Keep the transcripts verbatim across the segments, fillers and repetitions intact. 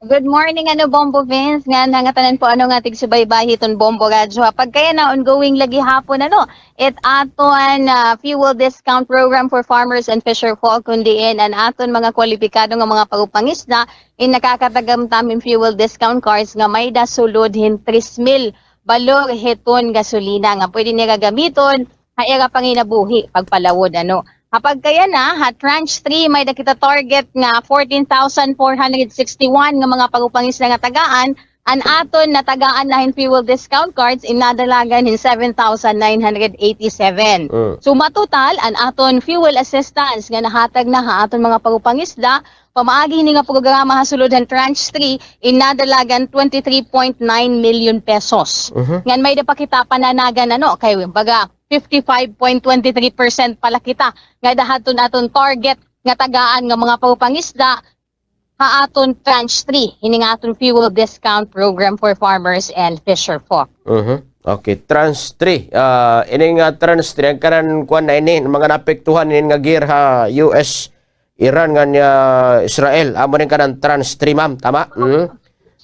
Good morning, ano, Bombo Vince, ngan ha ngatanan po, ano, nga tigsubaybay hiton Bombo Radyo. Ha pagkayana, ongoing la gihapon, ano, it aton, ah, fuel discount program for farmers and fisher folk, kun diin an aton mga kwalipikado nga mga pagupangisda in nakakatagamtam hin fuel discount cards nga may-ada sulod hin tres mil balor hiton gasolina nga pwede nira gamiton ha ira panginabuhi pagpalawod, ano. Ha pagkayana, ha Tranche three, may-ada kita target nga fourteen thousand four hundred sixty-one nga mga pagupangisda nga tagaan, an aton natagaan na hin fuel discount cards in nadalagan hin seven thousand nine hundred eighty-seven. Mm. So, matotal, an aton fuel assistance nga nahatag na ha aton mga pagupangisda, pamaagi hini nga programa ha sulod han Tranche three, in nadalagan twenty-three point nine million pesos. Mhm. Ngan may-ada pa kita pananagan, ano, kay baga fifty-five point twenty-three percent pa la kita nga ada hadton aton target nga tagaan nga mga pagupangisda ha aton Tranche three, hini nga aton fuel discount program for farmers and fisher folk. Mhm. Okay, Tranche three. Ah, ini nga Tranche three, an kanan kuan na ini, mga naapektuhan ini nga gera ha U S, Iran ngan, ah, Israel. Amo ini kanan Tranche three, ma'am. Tama? Mm.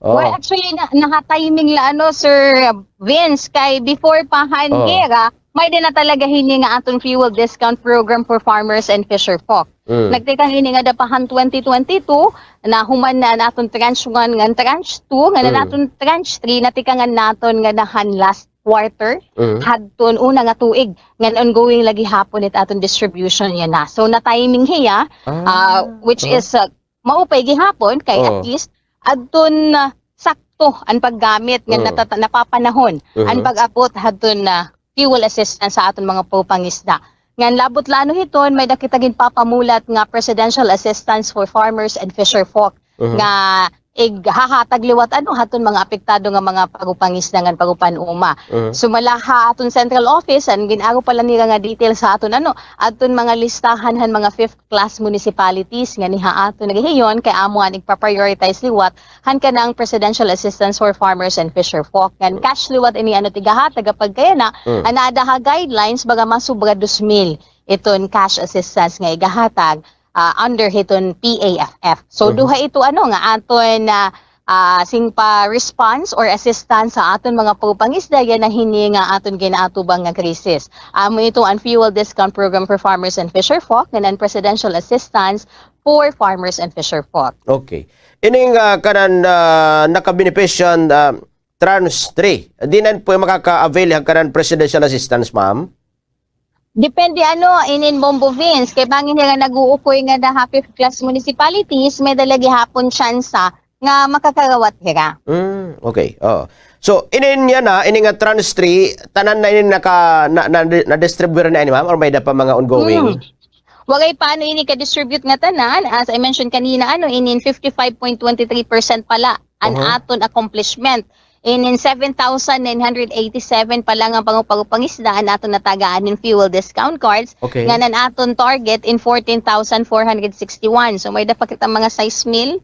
Oh. Well, actually, na, naha-timing la, ano, Sir Vince, kay before pa han gera, may-ada na talaga hini nga aton fuel discount program for farmers and fisher folk. Mm. Nagtikang ini nga ada pa han twenty twenty-two, nahuman na an aton tranche one ngan tranche two, ngan an aton tranche three, natikangan naton nga ada han last quarter, hadton una nga tuig, ngan ongoing la gihapon it aton distribution yana. So, na-timing hiya, ah, which is, ah, maupay gihapon kay at least adton, ah, sakto an paggamit ngan natata-, napapanahon an pag-abot hadton, ah, fuel assistance sa aton mga pagupangisda. Ngan labot la ano hiton, may-ada kita ginpapamulat nga presidential assistance for farmers and fisher folk nga ighahatag liwat ano hadton mga apektado nga mga pagupangisda ngan pagupan-uma. Mhm. Sumala ha aton central office, an gin-aro pa la nira nga details ha aton ano, adton mga listahan han mga fifth class municipalities nganhi ha aton rehiyon kay amo an igpa-prioritize liwat han kanang presidential assistance for farmers and fisher folk. Ngan cash liwat ini ano it igahatag ha pagkayana, an naada ha guidelines baga masobra dos mil iton cash assistance nga igahatag ah, under hiton P A F F. So, duha ito, ano, nga aton, ah, ah, singpa response or assistance sa aton mga pagupangisda yana hini nga aton ginaatubang nga krisis. Amo ito an fuel discount program for farmers and fisher folk ngan an presidential assistance for farmers and fisher folk. Okay. Ining, ah, kanan, ah, nakabenepisyo han, ah, Tranche three. Diin po makaka-avail han kanan presidential assistance, ma'am? Depende ano, inin Bombo Vince, kay bangin hira nag-uukoy nga naha fifth class municipalities, may-ada la gihapon tsansa nga makakarawat hira. Mm, okay. Oo. So, inin yana, ini nga Tranche three, tanan na inin naka, na, na, na-distribute na ini, ma'am, or may-ada pa mga ongoing? Mm. Waray pa ano ini ka-distribute nga tanan, as I mentioned kanina, ano, inin fifty-five point twenty-three percent pa la an aton accomplishment. Inin seven thousand nine hundred eighty-seven pa la nga pangupagupangisda an aton natagaan hin fuel discount cards, okay, ngan an aton target in fourteen thousand four hundred sixty-one. So, may-ada pa kita mga sais mil,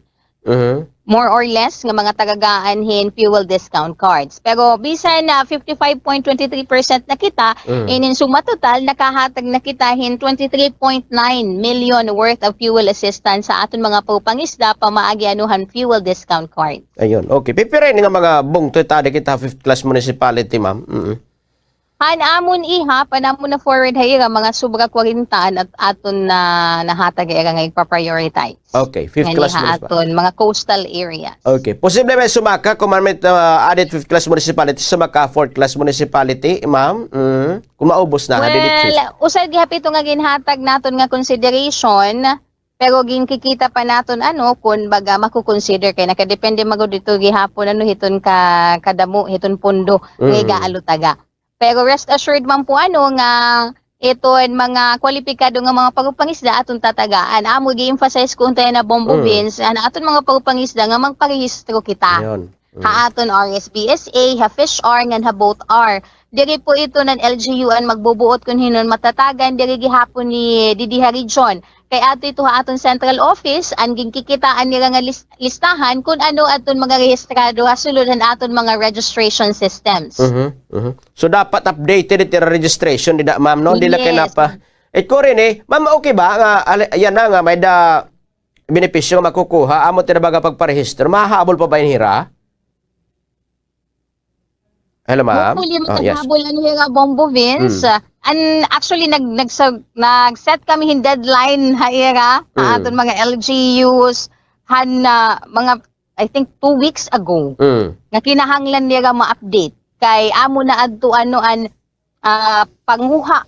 more or less, nga mga tagaan hin fuel discount cards. Pero bisan na fifty-five point twenty-three percent na kita, inin suma total, nakahatag na kita hin twenty-three point nine million worth of fuel assistance sa aton mga pangupangisda pamaagi ano han fuel discount card. Ayun. Okay. Pipira ini nga mga bungto it aada kita ha fifth class municipality, ma'am? Mm-mm. Han amon iha, pan amon na-forward ha ira, mga sobra kwarenta an at-, aton na nahatag ha ira nga igpa-prioritize. Okay, fifth class municipality. Ngan iha aton mga coastal areas. Okay. Posible may sumaka, kon man may, ah, added fifth class municipality, sumaka fourth class municipality, ma'am? Mm. Kon maubos na, ha, dili fifth. Well, usa gihap ito nga ginhatag naton nga consideration, pero ginkikita pa naton, ano, kon baga mako-consider kay nakadepende man gud ito gihapon, ano, hiton ka, kadamo, hiton pondo nga igaalutaga. Pero rest assured man po, ano, nga iton mga kwalipikado nga mga pangupangisda aton tatagaan. Amo, gi-emphasize ko unta yana, Bombo Vince, an aton mga pangupangisda nga magparehistro kita. Ayun. Ha aton R S B S A, ha Fish R, ngan ha Boat R. Diri po ito nan L G U an magbubuot kon hin-o an matatagan diri gihapon ni didi ha region. Kay adto ito ha aton central office, an ginkikitaan nira nga lis-, listahan kon ano adton mga rehistrado ha sulod han aton mga registration systems. Mhm, mhm. So, dapat updated it ira registration dida, ma'am, no? Diri la kay napa-, eh, kuri ini, ma'am, okay ba nga, ali-, yana nga, may-ada, benepisyo nga makukuha, amo it ira baga pagparehistro, mahahabol pa ba ini hira? Hello, ma'am. Hopefully, makakahabol an hira, Bombo Vince. And actually, nag-, nag-, nag-set kami hin deadline ha ira, ha aton mga L G Us, han, ah, mga, I think, two weeks ago, nga kinahanglan nira ma-update. Kay amo na adto, ano, an ah, panguha.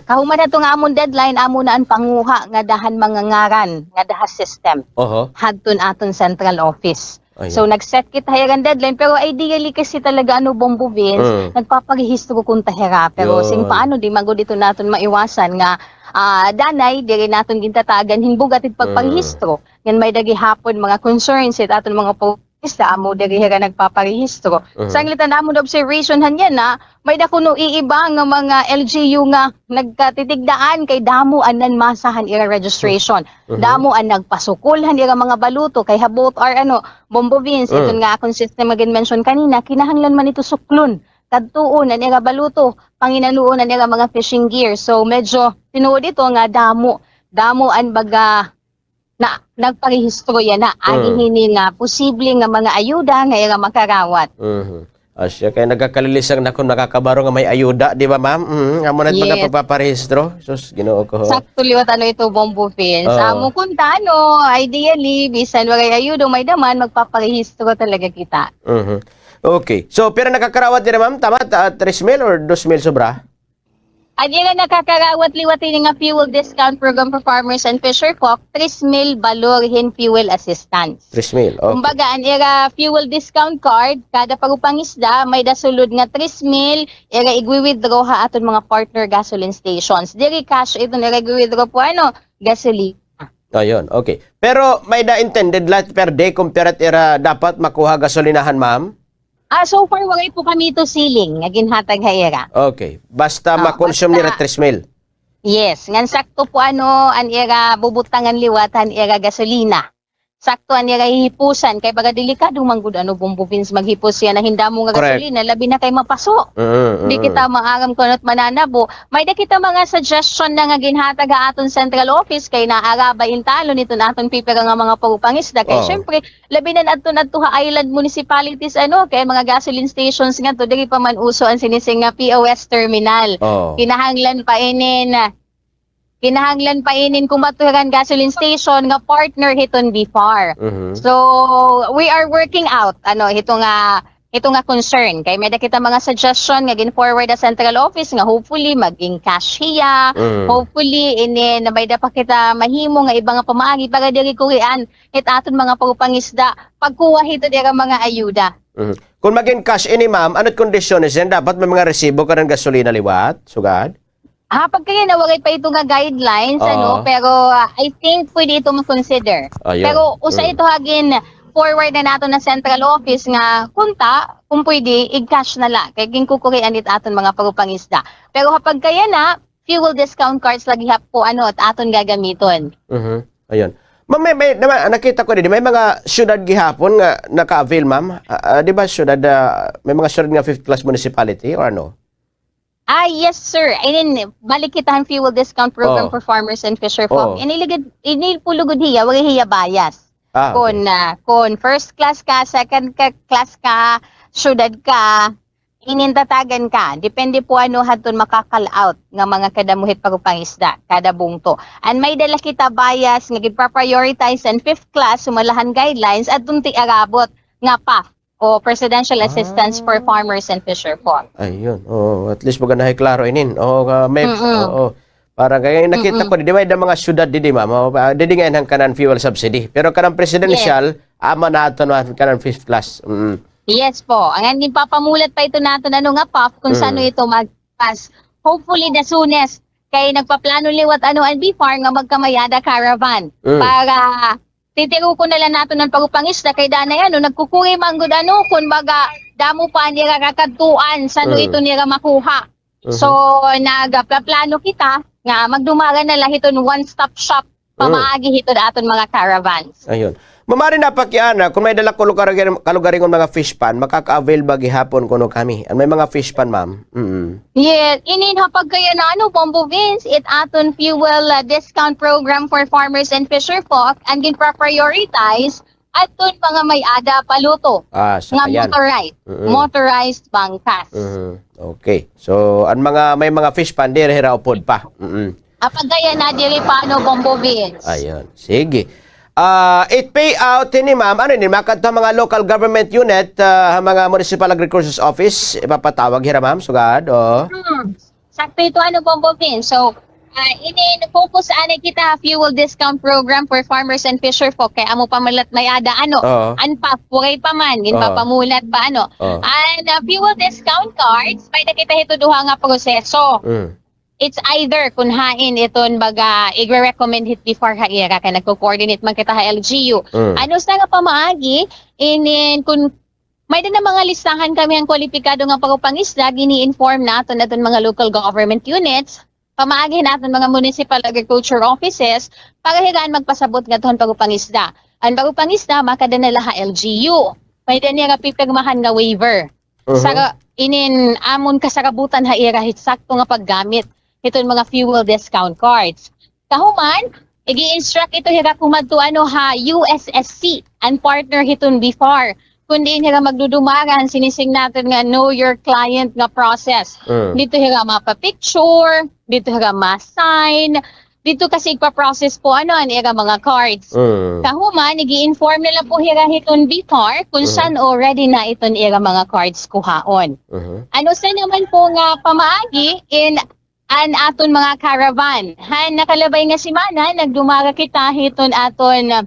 Kahuman hadto nga amon deadline, amo na an panguha ngada han mga ngaran ngada ha system hadton aton central office. So, nag-set kita ha ira hin deadline, pero ideally kasi talaga, ano, Bombo Vince, nagpaparehistro kunta hira, pero sin paano, di man gud ito naton maiwasan nga, ah, danay, diri naton gintatagan hin bug-at it pagparehistro. Ngan may-ada gihapon mga concerns it aton mga purpose, amo diri hira nagpaparehistro. Sanglit an amon observation han yana, may-ada kuno iiba nga mga L G U nga nagkatitigdaan kay damo an nanmasa han ira registration. Damo an nagpasukol han ira mga baluto kay ha both are, ano, Bombo Vince, iton nga akon system nga gin-mention kanina, kinahanglan man ito suklon. Kadtuon an ira baluto, panginanuon an ira mga fishing gear. So, medyo tinuod ito nga damo, damo an baga na nagparehistro yana, agi hini nga posible nga mga ayuda nga ira makarawat. Asya, kay nagakalilisang na kon makakabaro nga may ayuda, di ba, ma'am? Amo na it mga pagpaparehistro. Sus, Ginoo ko, ho. Sakto liwat, ano, ito, Bombo Vince. Amo kunta, ano, ideally, bisan waray ayuda, may-ada man, magpaparehistro talaga kita. Okay. So, pira nakakarawat diri, ma'am? Tama, ta-, tres mil or dos mil sobra? An ira nakakarawat liwat hini nga fuel discount program for farmers and fisherfolk, tres mil balor hin fuel assistance. Tres mil, okay. Kumbaga, an ira fuel discount card, kada parupangisda, may-ada sulod nga tres mil, ira igwi-withdraw ha aton mga partner gasoline stations. Diri cash iton ira igwi-withdraw po, ano, gasolina. Ayun, okay. Pero may-ada intended la per day kon pira it ira dapat makuha gasolinahan, ma'am? Ah, so far, waray po kami ito ceiling nga ginhatag ha ira. Okay. Basta ma-consume nira tres mil. Yes. Ngan sakto po, ano, an ira bubutangan liwat han ira gasolina. Sakto an ira hihipusan. Kay baga delikado man gud, ano, Bombo Vince, maghipos yana hin damo nga gasolina, labi na kay mapaso. Di kita maaram kon ano it mananabo. May-ada kita mga suggestion na nga ginhatag ha aton central office kay naarabay intalon iton aton pipira nga mga parupangisda. Kay syempre, labi na adto-adto ha island municipalities, ano, kay mga gasoline stations ngadto, diri pa man uso an sinising nga P O S terminal. Kinahanglan pa inin, kinahanglan pa inin kon madto hira han gasoline station nga partner hiton BFAR. So, we are working out, ano, hito nga, hito nga concern. Kay may-ada kita mga suggestion nga gin-forward ha central office nga hopefully mag-encash hiya. Hopefully, inin, may-ada pa kita mahimo nga iba nga pamaagi para diri kurian it aton mga pagpangisda, pagkuha hito dira mga ayuda. Kon mag-encash ini, ma'am, ano it kondisyones niyan? Dapat may mga resibo kanan gasolina liwat, sugad? Ha, pagkaya na, waray pa ito nga guidelines, ano, pero, ah, I think pwede ito ma-consider. Pero usa ito ha gin-forward na naton na central office nga kunta, kon pwede, i-cash na la. Kay ginkukurian it aton mga pagpangisda. Pero ha pagkaya na, fuel discount cards la gihap po, ano, it aton gagamiton. Ayun. Ma'am, may, may, nama-, nakita ko didi, may mga syudad gihapon nga naka-avail, ma'am. Ah, ah, di ba syudad, ah, may mga syudad nga fifth class municipality or ano? Ah, yes, sir. I mean, balik kita han fuel discount program for farmers and fisherfolk. Ini lugod, ini po lugod hiya, waray hiya bias. Kon, ah, kon first class ka, second ka, class ka, syudad ka, inin tatagan ka. Depende po ano hadton maka-call out nga mga kadamuhit pagpangisda, kada bungto. An may-ada la kita bias nga ginpa-prioritize an fifth class, sumala han guidelines, adton tiarabot nga PAFF o Presidential Assistance for Farmers and Fisherfolk. Ayun. Oo, at least baga nahiklaro inin. Oo, ah, may, oo. Para kay nakita ko, di ba, may mga syudad didi, ma'am? O, ah, didi ngay-an han kanan fuel subsidy. Pero kanan presidential, amo na adto na kanan fifth class. Yes po. An ginpapamulat pa ito naton, ano, nga PAFF, kon san-o ito mag-pass. Hopefully, the soonest. Kay nagpaplano liwat, ano, an BFAR nga magkamay-ada caravan. Para titirukon na la naton an pagpangisda kay danay, ano, nagkukuri man gud, ano, kon baga damo pa an ira kakadtuan, san-o ito nira makuha. So, nagpaplano kita nga magdumara na la hiton one-stop shop pamaagi hiton aton mga caravans. Ayun. Ma'am, adi na pakiana, kun may dala ko lugar-, kalugaringon mga fish pond, makaka-avail ba gihapon kuno kami? An may mga fish pond, ma'am? Mm. Yes, inin ha pagkayana, ano, Bombo Vince, it aton fuel, ah, discount program for farmers and fisherfolk, an ginpa-prioritize aton mga may-ada paluto Ah, nga sakayan. motorized, Mm-mm. motorized bangkas. Mhm. Okay. So, an mga, may mga fish pond, diri hira upod pa. Mm-mm. Ah, pagkayana, diri pa, ano, Bombo Vince. Ayun. Sige. Ah, it pay out ini, ma'am. Ano ini? Makadto ha mga local government unit, ah, ha mga municipal agriculture's office, ipapatawag hira, ma'am, sugad, o? Hmm. Sakto ito, ano, Bombo Vince. So, ah, ini focus anay kita ha fuel discount program for farmers and fisherfolk. Kay amo pa man la it may-ada, ano, Oo. an pa, waray pa man, Oo. ginpapamulat pa, ano. Oo. An, ah, fuel discount cards, may-ada kita hito duha nga proseso. Mm. It's either kun hain iton baga igre-recommend hit BFAR ha ira, kay nagko-coordinate man kita ha L G U. Mm. An usa nga pamaagi, inin kun may-ada na mga listahan kami han kwalipikado nga pagpangisda, gini-inform naton aton mga local government units, pamaagi han aton mga municipal agriculture offices, para hira an magpasabot ngadto han pagpangisda. An pagpangisda, makadala la ha L G U. May-ada nira pipirmahan nga waiver. Mhm. Sa inin amon kasarabutan ha ira hit sakto nga paggamit hiton mga fuel discount cards. Kahuman, igi-instruct ito hira kumadto ano ha U S S C, an partner hiton BFAR. Kun diin hira magdudumara han sinising naton nga Know Your Client nga process. Mm. Didto hira mapa-picture, didto hira ma-sign, didto kasi igpa-process po, ano, an ira mga cards. Mm. Kahuman, igi-inform na la po hira hiton BFAR kun Mm. san-o ready na iton ira mga cards kuhaon. Mhm. An usa naman po nga pamaagi in an aton mga caravan. Han nakalabay nga semana, nagdumara kita hiton aton, ah,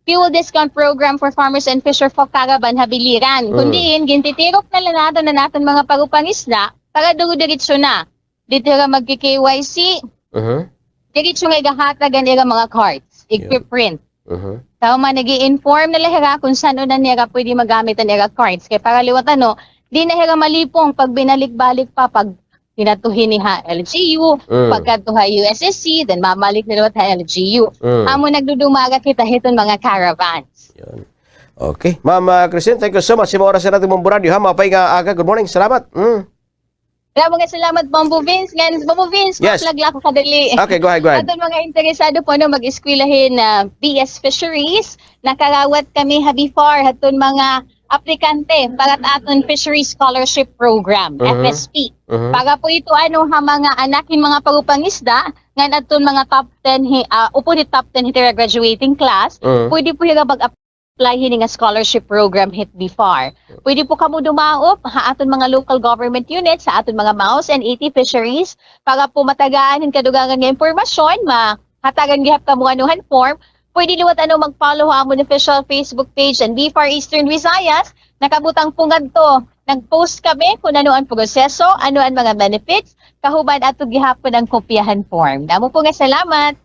fuel discount program for farmers and fisherfolk caravan ha Biliran. Mm. Kun diin, gintitirok na la naton an aton mga pagpangisda para duro-diretso na. Didto hira magki-K Y C. Mhm. Diretso nga igahatag an ira mga cards, Yun. igpiprint. Mhm. Kahuman, nag-i-inform na la hira kun san-o na nira pwede magamit an ira cards. Kay para liwat ano, di na hira malipong pag binalik-balik pa, pag hinadto hini ha L G U, Mm. pagkadto ha U S S C, then mamalik na liwat ha L G U. Mm. Amo nagdudumara kita hiton mga caravans. Yun. Okay. Ma'am, ah, Christine, thank you so much. Sa mga oras naton, Bombo Radyo, ha? Maupay nga aga. Good morning. Salamat. Mm. Damo nga salamat, Bombo Vince. Ngan, Bombo Vince, Yes. ma-plug la ako kadali. Okay, go ahead, go ahead. Aton mga interesado po, no, mag-eskwela hin, ah, B S Fisheries, nakarawat kami ha BFAR, aton mga aplikante para ha aton Fisheries Scholarship Program, Mhm. F S P. Mhm. Para po ito, ano, ha mga anak hin mga pagpangisda, ngan aton mga top ten hi, ah, upod hit top ten hit ira graduating class, Mhm. pwede po hira mag-apply hini nga scholarship program hit BFAR. Pwede po kamo dumaop ha aton mga local government units, ha aton mga MAOs and A T fisheries para po matagaan hin kadugangan nga impormasyon, mahatagan gihap kamo ano han form. Pwede liwat ano mag-follow ha amon official Facebook page an BFAR Eastern Visayas. Nakabutang po ngadto. Nag-post kami kun ano an proseso, ano an mga benefits, kahuman ato gihapon an kopya han form. Damo po nga salamat.